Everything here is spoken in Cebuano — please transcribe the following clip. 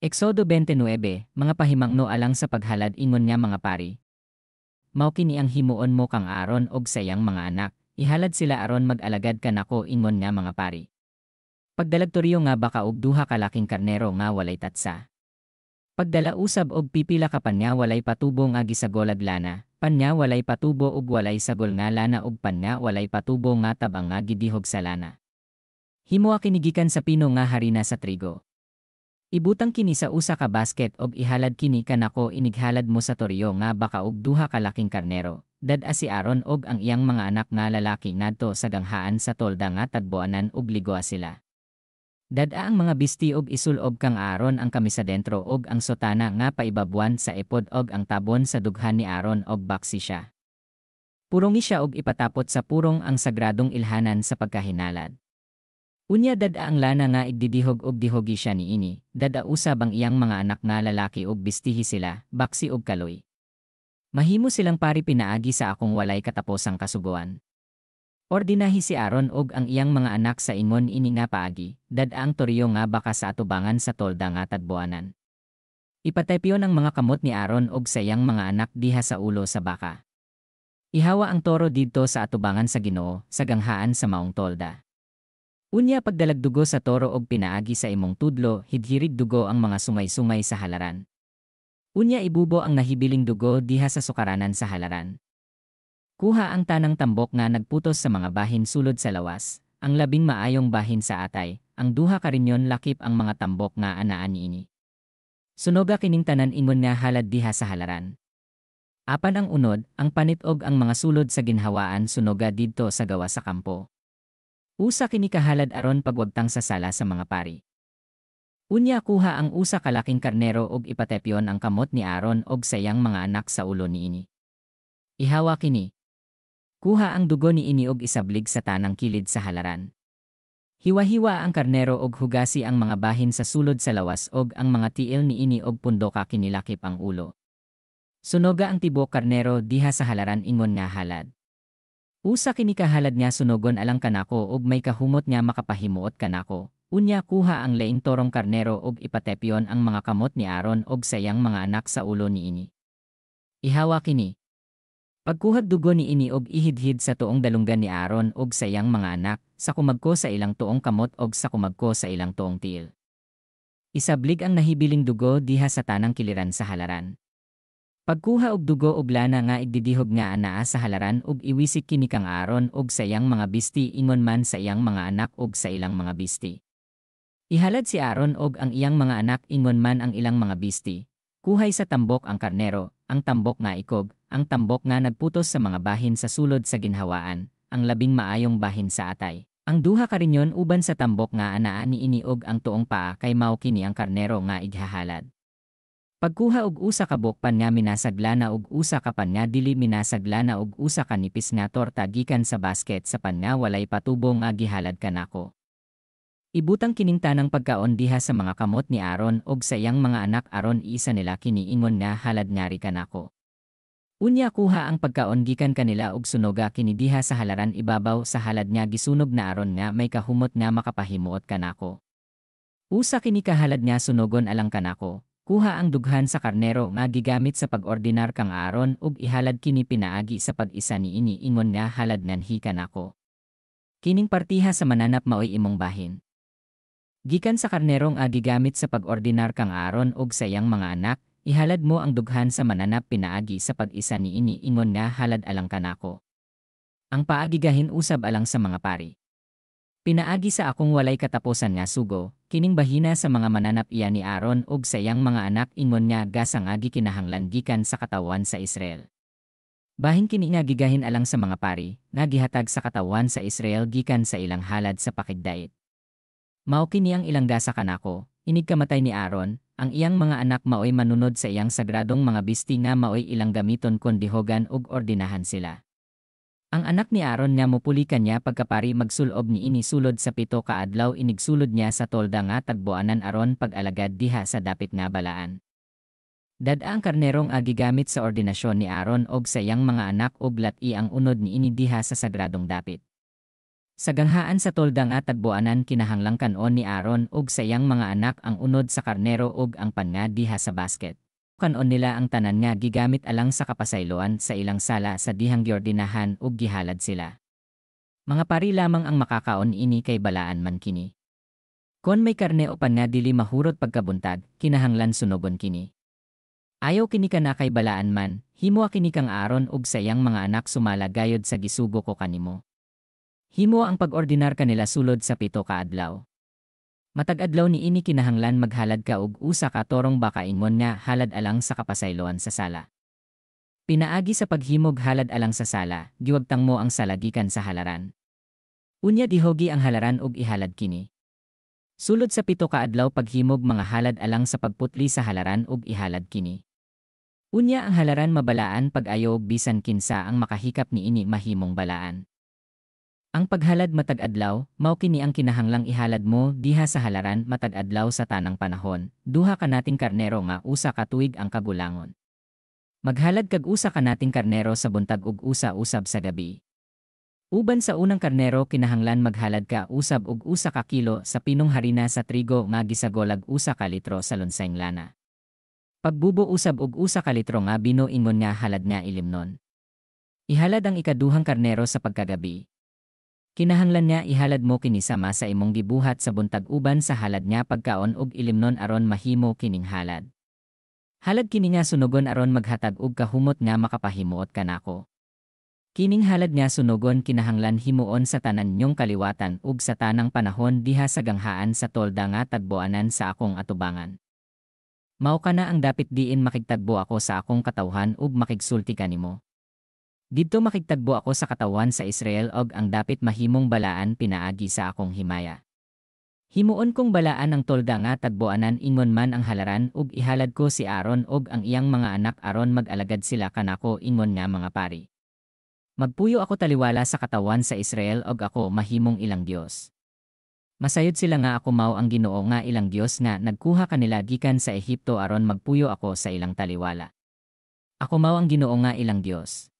Exodo 29, mga pahimangno alang sa paghalad ingon nga mga pari. Mao kini ang himuon mo kang Aaron og sa iyang mga anak, ihalad sila aron mag-alagad kanako ingon nga mga pari. Pagdalag toryo nga baka og duha ka laking karnero nga walay tatsa. Pagdala usab og pipila ka pan nga walay patubo nga gisagolag lana, pan nga walay patubo ug walay sagol nga lana ug pan nga walay patubo nga tab-ang nga gidihog sa lana. Himoa kini gikan sa pino nga harina sa trigo. Ibutang kini sa usa ka basket og ihalad kini kanako inighalad mo sa toryo nga baka og duha ka laking karnero. Dad-a si Aaron og ang iyang mga anak nga lalaki ngadto sa ganghaan sa tolda nga tagboanan ug ligoa sila. Dad-a ang mga bisti og isulob kang Aaron ang kamisa dentro og ang sotana nga paibabwan sa epod og ang tabon sa dughan ni Aaron og baksi siya. Purungi siya og ipatapot sa purong ang sagradong ilhanan sa pagkahinalad. Unya dad-a ang lana nga igdidihog og dihogi siya niini, dad-a usab ang iyang mga anak nga lalaki og bistihi sila, baksi og kaloy. Mahimo silang pari pinaagi sa akong walay kataposang kasugoan. Ordinahi si Aaron og ang iyang mga anak sa ingon ini nga paagi, dad-a ang toryo nga baka sa atubangan sa tolda nga tagboanan. Ipataypion ang mga kamot ni Aaron og sa iyang mga anak diha sa ulo sa baka. Ihawa ang toro didto sa atubangan sa Ginoo, sa ganghaan sa maong tolda. Unya pagdalag dugo sa toro og pinaagi sa imong tudlo, hidhirig dugo ang mga sungay-sungay sa halaran. Unya ibubo ang nahibiling dugo diha sa sukaranan sa halaran. Kuha ang tanang tambok nga nagputos sa mga bahin sulod sa lawas, ang labing maayong bahin sa atay, ang duha ka rinyon lakip ang mga tambok nga anaa niini. Sunoga kining tanan ingon nga halad diha sa halaran. Apan ang unod, ang panit og ang mga sulod sa ginhawaan sunoga didto sa gawas sa kampo. Usa kini ka halad aron pagwagtang sa sala sa mga pari. Unya kuha ang usa ka laking karnero ug ipatepyon ang kamot ni Aaron og sa iyang mga anak sa ulo niini. Ihawa kini. Kuha ang dugo niini og isablig sa tanang kilid sa halaran. Hiwa-hiwa ang karnero og hugasi ang mga bahin sa sulod sa lawas og ang mga tiil niini og pundoka kini lakip ang ulo. Sunoga ang tibuok karnero diha sa halaran ingon nga halad. Usa kini ka halad nga sunogon alang kanako ug may kahumot nga makapahimuot kanako. Unya kuha ang laing torong karnero ug ipatepyon ang mga kamot ni Aaron og sa iyang mga anak sa ulo niini. Ihawa kini. Pagkuhag dugo niini og ihidhid sa tuong dalunggan ni Aaron og sa iyang mga anak, sa kumagko sa ilang tuong kamot og sa kumagko sa ilang tuong tiil. Isablig ang nahibiling dugo diha sa tanang kiliran sa halaran. Pagkuha og dugo og lana nga igdidihog nga anaa sa halaran ug iwisik kini kang Aaron og sa iyang mga bisti ingon man sa iyang mga anak og sa ilang mga bisti. Ihalad si Aaron og ang iyang mga anak ingon man ang ilang mga bisti. Kuhay sa tambok ang karnero, ang tambok nga ikog, ang tambok nga nagputos sa mga bahin sa sulod sa ginhawaan, ang labing maayong bahin sa atay. Ang duha ka rinyon uban sa tambok nga anaa niini og ang tuong paa kay mao kini ang karnero nga ighahalad. Pagkuha og usa ka buok pan nga minasag lana ug usa ka pan nga dili minasag lana ug usa ka nipis nga torta gikan sa basket sa pan nga walay patubo nga gihalad kanako. Ibutang kining tanang pagkaon diha sa mga kamot ni Aaron ug sa iyang mga anak aron iisa nila kini ingon nga halad ngari kanako. Unya kuha ang pagkaon gikan kanila ug sunoga kini diha sa halaran ibabaw sa halad nga gisunog na aron nga may kahumot nga makapahimuot kanako. Usa kini ka halad nga sunogon alang kanako. Kuha ang dughan sa karnero nga gigamit sa pag-ordinar kang Aaron ug ihalad kini pinaagi sa pag-isa niini ingon nga halad nganhi kanako. Kining partiha sa mananap maoy imong bahin. Gikan sa karnero nga gigamit sa pag-ordinar kang Aaron ug sa iyang mga anak, ihalad mo ang dughan sa mananap pinaagi sa pag-isa niini ingon nga halad alang kanako. Ang paagi gahin usab alang sa mga pari. Pinaagi sa akong walay katapusan nga sugo, kining bahina sa mga mananap iya ni Aaron ug sa iyang mga anak ingon nga gasa nga gikinahanglan gikan sa katawhan sa Israel. Bahin kini nga gigahin alang sa mga pari, nga gihatag sa katawhan sa Israel gikan sa ilang halad sa pakigdait. Mao kini ang ilang gasa kanako, inig kamatay ni Aaron, ang iyang mga anak maoy manunod sa iyang sagradong mga bisti nga maoy ilang gamiton kon dihogan ug ordinahan sila. Ang anak ni Aaron nga mopuli kaniya pagkapari magsulob niini sulod sa 7 ka adlaw inigsulod niya sa tolda nga tagboanan aron pag-alagad diha sa dapit nga balaan. Dad-a ang karnerong gigamit sa ordinasyon ni Aaron og sa iyang mga anak og lat-i ang unod niini diha sa sagradong dapit. Sa ganghaan sa tolda nga tagboanan kinahanglang kan-on ni Aaron ug sa iyang mga anak ang unod sa karnero ug ang panga diha sa basket. Kan-on nila ang tanan nga gigamit alang sa kapasayloan sa ilang sala sa dihang giordinahan ug gihalad sila. Mga pari lamang ang makakaon ini kay balaan man kini. Kon may karne o panga dili mahurot pagkabuntag, kinahanglan sunogon kini. Ayaw kini kana kay balaan man, himoa kini kang Aaron ug sa iyang mga anak sumala gayod sa gisugo ko kanimo. Himoa ang pag-ordinar kanila sulod sa 7 ka adlaw. Matag adlaw niini kinahanglan maghalad ka og usa ka torong baka ingon nga halad alang sa kapasayloan sa sala. Pinaagi sa paghimog halad alang sa sala, giwagtang mo ang sala gikan sa halaran. Unya dihogi ang halaran ug ihalad kini. Sulod sa 7 ka adlaw paghimog mga halad alang sa pagputli sa halaran ug ihalad kini. Unya ang halaran mabalaan pag-ayo og bisan kinsa ang makahikap niini mahimong balaan. Ang paghalad matag adlaw, mao kini ang kinahanglang ihalad mo diha sa halaran matag adlaw sa tanang panahon, 2 ka nating karnero nga 1 ka tuig ang kagulangon. Maghalad kag 1 ka nating karnero sa buntag ug 1 usab sa gabi. Uban sa unang karnero kinahanglan maghalad ka usab og 1 ka kilo sa pinong harina sa trigo nga gisagolag 1 ka litro sa lunsayng lana. Pagbubo usab og 1 ka litro nga bino ingon nga halad nga ilimnon. Ihalad ang ikaduhang karnero sa pagkagabi. Kinahanglan nga ihalad mo kini sama sa imong gibuhat sa buntag uban sa halad nga pagkaon og ilimnon aron mahimo kining halad. Halad kini nga sunogon aron maghatag og kahumot nga makapahimuot kanako. Kining halad nga sunogon kinahanglan himuon sa tanan nyong kaliwatan ug sa tanang panahon diha sa ganghaan sa tolda nga tagboanan sa akong atubangan. Mao kana ang dapit diin makigtagbo ako sa akong katawhan ug makigsulti kanimo. Didto makigtagbo ako sa katawhan sa Israel og ang dapit mahimong balaan pinaagi sa akong himaya. Himuon kong balaan ang tolda nga tagboanan ingon man ang halaran ug ihalad ko si Aaron ug ang iyang mga anak aron mag-alagad sila kanako ingon nga mga pari. Magpuyo ako taliwala sa katawan sa Israel og ako mahimong ilang Dios. Masayod sila nga ako mao ang Ginoo nga ilang Dios nga nagkuha kanila gikan sa Ehipto aron magpuyo ako sa ilang taliwala. Ako mao ang Ginoo nga ilang Dios.